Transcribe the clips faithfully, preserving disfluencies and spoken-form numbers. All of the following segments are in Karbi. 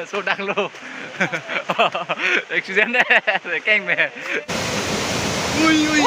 Sodaklo. Accident de, keng me. Ui, ui.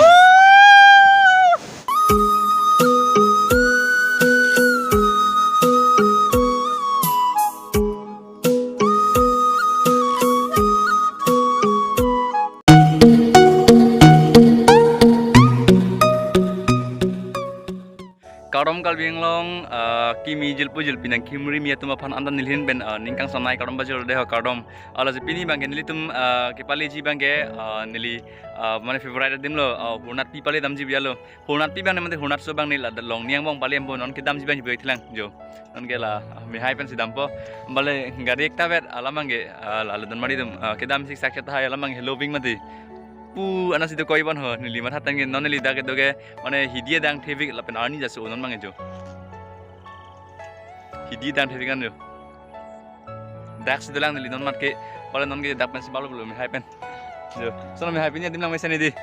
Kardom Karbi Anglong, ah, kimi jirpo jirpi nangkimri mi atum aphan anta neli ahin pen, ah, ning kangsam nai kardom pajirlo dei ho kardom. Lasi pini abangke nelitum, ah, kepaleji abangke, ah, neli, ah, mane favorite adim lo, ah, hurnat pi pale damji bialo. Hurnat pi abang ne mate hurnat so abang ne la long ni angbong pale angbong non kedamji abang jibo ik thelang jo. Nonke la, ah, mehai pensi dampo. Bale gari ekta vet alam abangke, ah, la la donmari atum, ah, kedam siksak cheta hai alam abangke hello bing mati. Pu anasi dokok-i bon ho, neli matha tangke non neli dak kedo ke, mane hidi adang thevik lapen arni jaso non abangke jo. Hidi adang thevik an jo. Dak si dolang neli non mat ke, bale nonke dak pensi balo balo mehai pen. Jo, sono mehai pini adim langmesen di.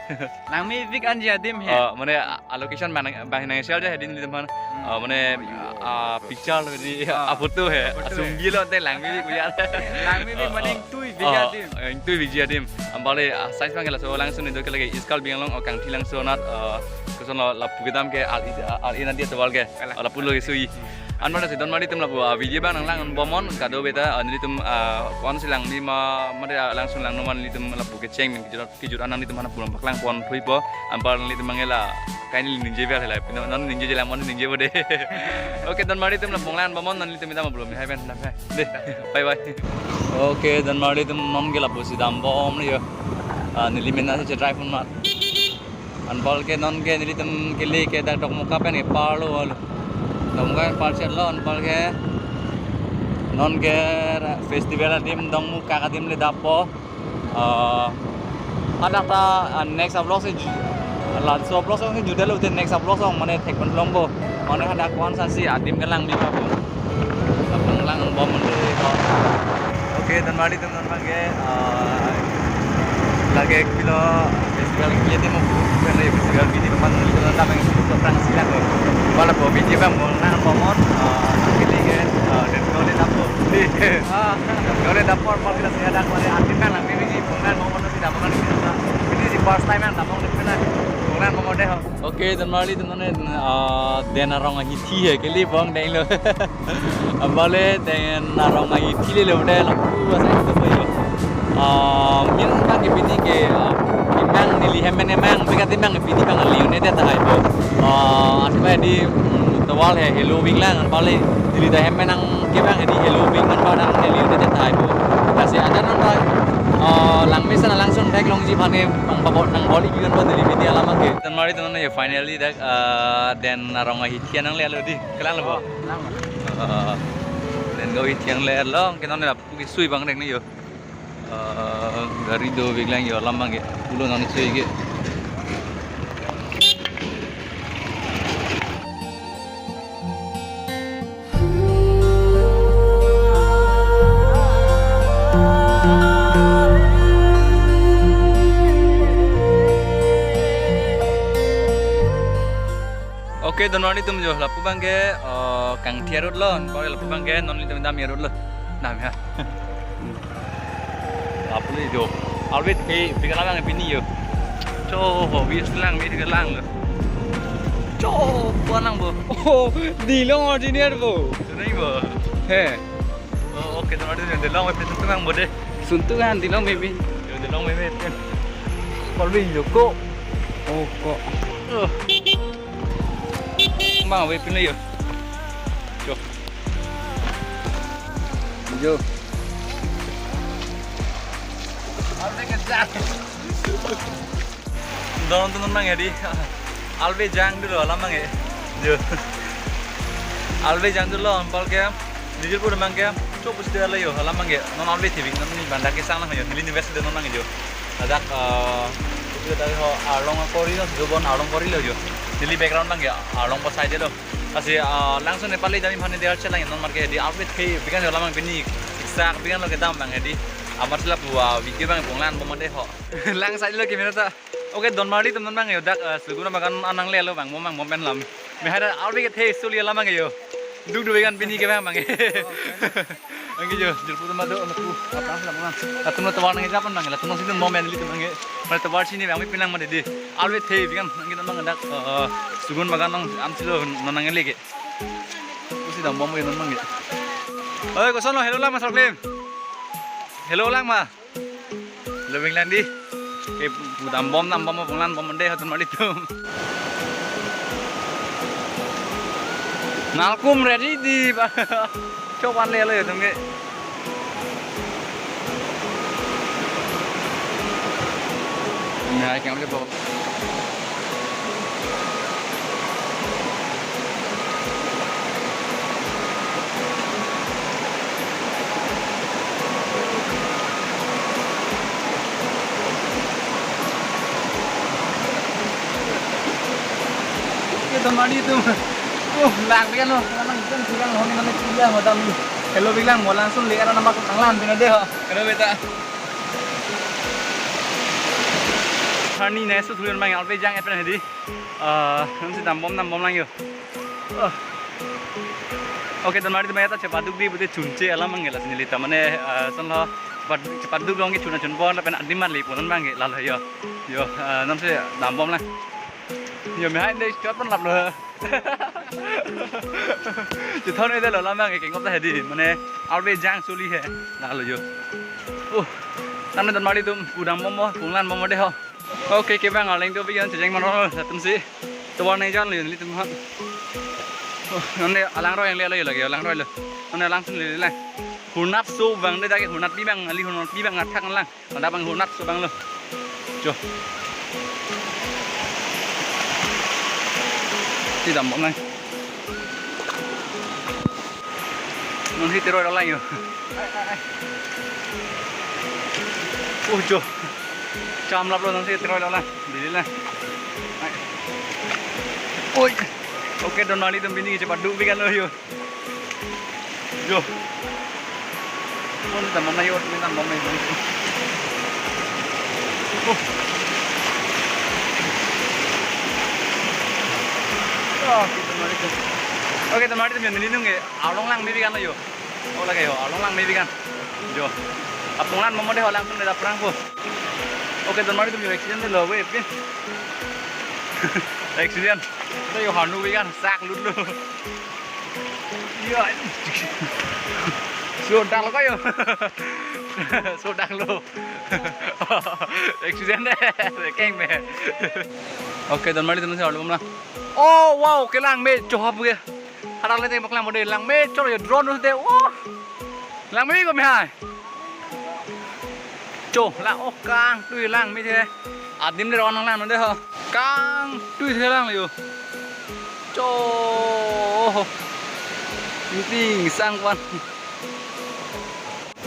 Langmevik anji adim he. Oh, mane a, a location bang bang nang share je hedi nelitum aphan. Hmm. Ah, mane, oh, iya, ah, photo. Picture lo di, ah, ah, photo he. Photo he. Asumbi lo te langmevik kuya. Langmevik, oh, mane, oh, ingtuivik, oh, adim. Eh, ingtuivikji adim. Ambale, ah, size abangke laso langsun ido ke lagi East Karbi Anglong, oh, Kangthilangso anat, eh, koson lo lapu kedam ke al i, al i nadi atovar ke. Kalang. Oh, lapu lo kesui. Anmar si donmari atum lapu, ah, video abang nanglang bomnon kado beta, ah, nelitum, ah, ko-ansi langme ma, mate, ah, langsun langno ma nelitum lapu kecheng min kejut kejut an nanglitum aphan pulang paklang pon thuipo, anpar nanglitum abangke la, kaini ningje ver hela, pino non ningje jelang mon ningje bode. Oke, donmari atum lapu nanglang bomnon nanglitum ita ma belum hai pen, hai. Dei, bye bye. Oke, donmari atum nonke lapusi dambom yo. Ah, neli mena si drive phone mat. Anpar ke nonke nelitum kele ke dak Dokmoka pen ke parlo alo. Dokmoka pen par chet lo anpar ke nonke festival adim Dokmoka adim le dampo. Ah, hadak ta, ah, next vlog si ju-, laso vlog si judelo te next vlog along mane thek pen longpo. Mane hadak ko-ansi adim kelang di papo. Abang lang bom mane ko. Oke, donmari atum non abangke, ah, lake kilo festival kilo adim mo, kan festival bini paman kilo adim abang itu perang silang ko. Bale po bini abang mo nang bomnon, ah, kini ke, ah, dan kau le dampo. Ah. Kau le dampo, kalau kita sih ada kali adim nang bini si, bukan mau mana sih, dah bukan sih, dah. Ini si first time yang dampo di mana. Bukan mau deh. Oke, donmari atum nonke, ah, den arong ahithi he kele bong denglo. Ambale den arong ahithi lelo dei lapu asai itu po yo. Ah, min abangke pini ke, ah, imang neli hem pen imang, bika imang pini abang le-un-e det tahai po. Ah, asai di, mm, tovar he hello bing lang, ambale neli ta hem pen nang kevang di hello bing man ba nang neli le det tahai po. Lasi ada non ba, ah, langmesen langsun theklongji aphan ke nang babot nang boli bikan ba neli pini alam abangke. Donmari atum nonke finally dak, ah, den arong ahithi nang le alo di. Kelang lo bo? Oh, kelang lo. Ah, den arong ahithi nang le alo, ke non lapu kesui abang deng ni yo. Ah, gari dovek lang yo alam abangke. Pulo non sui ke. Oke, donmari atum jo, lapu abangke, eh, Kangthi road lo, anpar lapu abangke non nelitum dam road lo. Dam ya. Lapu le jo. Always ke, pika lang pini yo. Cho, ho, bis lang, bis lang lo. Cho, ko nang bo. Oh, Dilong original bo. Sunai bo. He. Oh, oke, donmari atum, Dilong, wait, suntuk nang bo de. Suntuk kan, Dilong maybe. Yo, Dilong maybe. Kol bi yo ko. Oh, ko. Oh. Mang, wait, pin yo. Yo. Yo. Don tu non mang ya di. Alve jang dolo alam mang ya. Jo. Alve jang dolo anpar ke. Nijil pura mang ke. Chok pus dia layo alam mang ya. Non alve thiving non ni banda ke sang lang yo. Neli ni west de non mang jo. Ladak, eh, itu tadi ho arlong kori lo, jo bon arlong kori lo jo. Neli background mang ya. Arlong po side lo. Lasi, ah, langsun ne pale jami phane dia chelang non marke di update ke bikan jola mang pini siksak bikan lo kedam mang di. Amar sila bua video bang bonglan bomade ho. Lang side lo camera ta. Oke, donmari atum non mang yo dak, ah, suguna makan anang le lo bang bom mang bom pen lam. Me hada update ke the suli lam mang yo. Duk du bikan pini ke bang mang. Oke jo, jirpo atum do, lapu, apa, lapu, latum lo tovar nangkejapon abang, latum lo si dun bom nelitum abang. Mane tovar chini abang, pi nang mane di. Always the, bikan, nangkejapon abang dak, eh, Sugun Bagan along, amsi lo, non nangle ke. Pusi dambom non abang. Oi, koson lo, hello lang ma, Sarklim. Hello lang ma. Hello, binglang di. Ke pu dambom, dambom, punglan bom de, ha donmarlitum. Nalkum ready di, ba. Chok van le lo ya, tum ke. Nai, kang le bom. Ke donmarlitum. Oh, lang bikan lo. Lang bikan lo. Honi nang pila madam. Hello bikan lo. Mo langsung le ara nama ko tanglan pina de ho. Hello beta. Harni nai su thuyon abang always jang epen hedi. Ah, nang si dambom, dambom lang yo. Oh. Oke, donmarlitum, maya ta chepaduk di pute chunche alam abang ke lasi neli ta mane, ah, son lo chepad-, chepaduk long ke chun-a chunpo lapen adim mar le punon abang ke lalo yo. Yo, ah, nang si dambom lang. Yo, me hai de chot pon lap lo. Chethon de lo lam abang ke kengkop ta hedi mane always jang suli he lalo yo. Oh. Tame donmarlitum pu dambom mo, punglan bom de ho. Oke, ke abang Arleng do bikan chejeng mano, latum si. Tovar nangjan lo nelitum ha. Oh, nonde alang roi yang le lo lagi, alang roi lo. Nonde alang sun le le. Hurnap so abang de dak ke hurnap bi abang, ali hurnap bi abang athak lang. Ada abang hurnap so abang lo. Jo. Si dambom lang. Non si teroi lang yo. Oh, jo. Cham lap lo non si teroi lang. Dili lang. Ai. Oi. Oke, donmarlitum pini chepaduk bikan lo yo. Jo. Pon ta mana yo, ni ta mama ni. Oh. Ah, kita mari tu. Oke, donmarlitum yo, nelitum ke arlong lang me bikan lo yo. Oh, lagi yo, arlong lang me bikan. Jo. Apunglan mama de ho langsung de dap perang po. Oke, donmarlitum yo accident de lo, weh, pin. Accident. Itu yo hanu bikan, sak lut lo. Iya. Sudak lo kayo. Sudak lo. Accident de. Keng me. Oke, donmarlitum si arlong lang. Oh, wow, ke lang me chohap ke. Hadak le te bak lang mo de lang me chor yo drone de. Wah. Lang me ko me hai. Cho, lang oh kangtui lang me the. Adim de ron lang de ho. Kangtui the lang yo. Cho. Ting sang wan.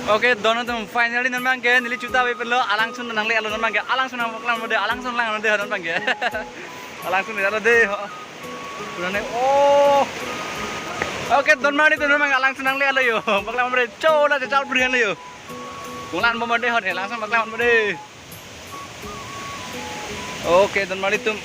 Oke, don atum finally non abang ke neli chuta ave pen lo alangsun nangle alo non abang ke alangsun nang lang de alangsun lang de non abang ke alangsun alo de ho. Kurang oh. Oke, donmarlitum non abang alangsun nangle alo yo. Bak lang bre cho la chal bri alo yo. Punglan bom de ho de alangsun bak lang bre. Oke, donmarlitum.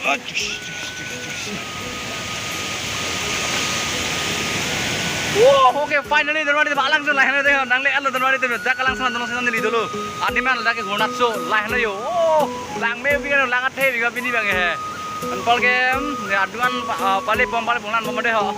Wow, oke, finally donmarlitum alangsun lahai de nangle alo donmarlitum dak alangsun donmarlitum neli dolo. Animal dak ke hurnap so lahai yo. Oh, lang me bikan lang athe bikan pini abang he. Anpal ke ne aduan pale pom pale punglan bom de ho.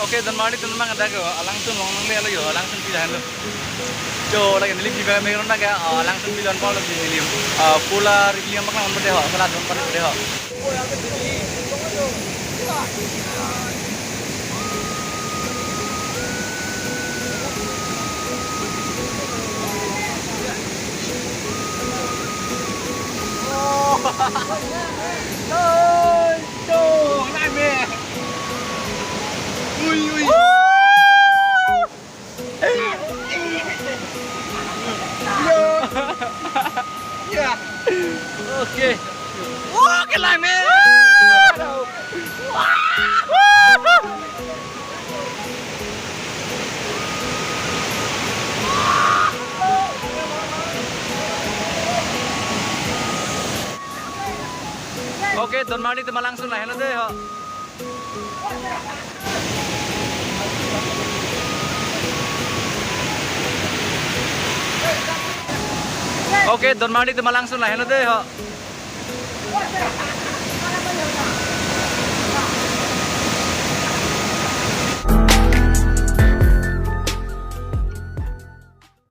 Oke, donmarlitum abang dak ke alangsun long nangle alo yo, alangsun pi lahai lo. Jo, lagi neli pi abang me ron dak ke, alangsun pi lon pon lo neli. Ah, pula rili abang lang bre ho, pula don pon bre ho. Ui, ui. Yo. Okay. Oh, kelang ne. Okay, Donmarli atum alangsun lahelo dei ho. Okay, Donmarli atum alangsun lahelo dei ho.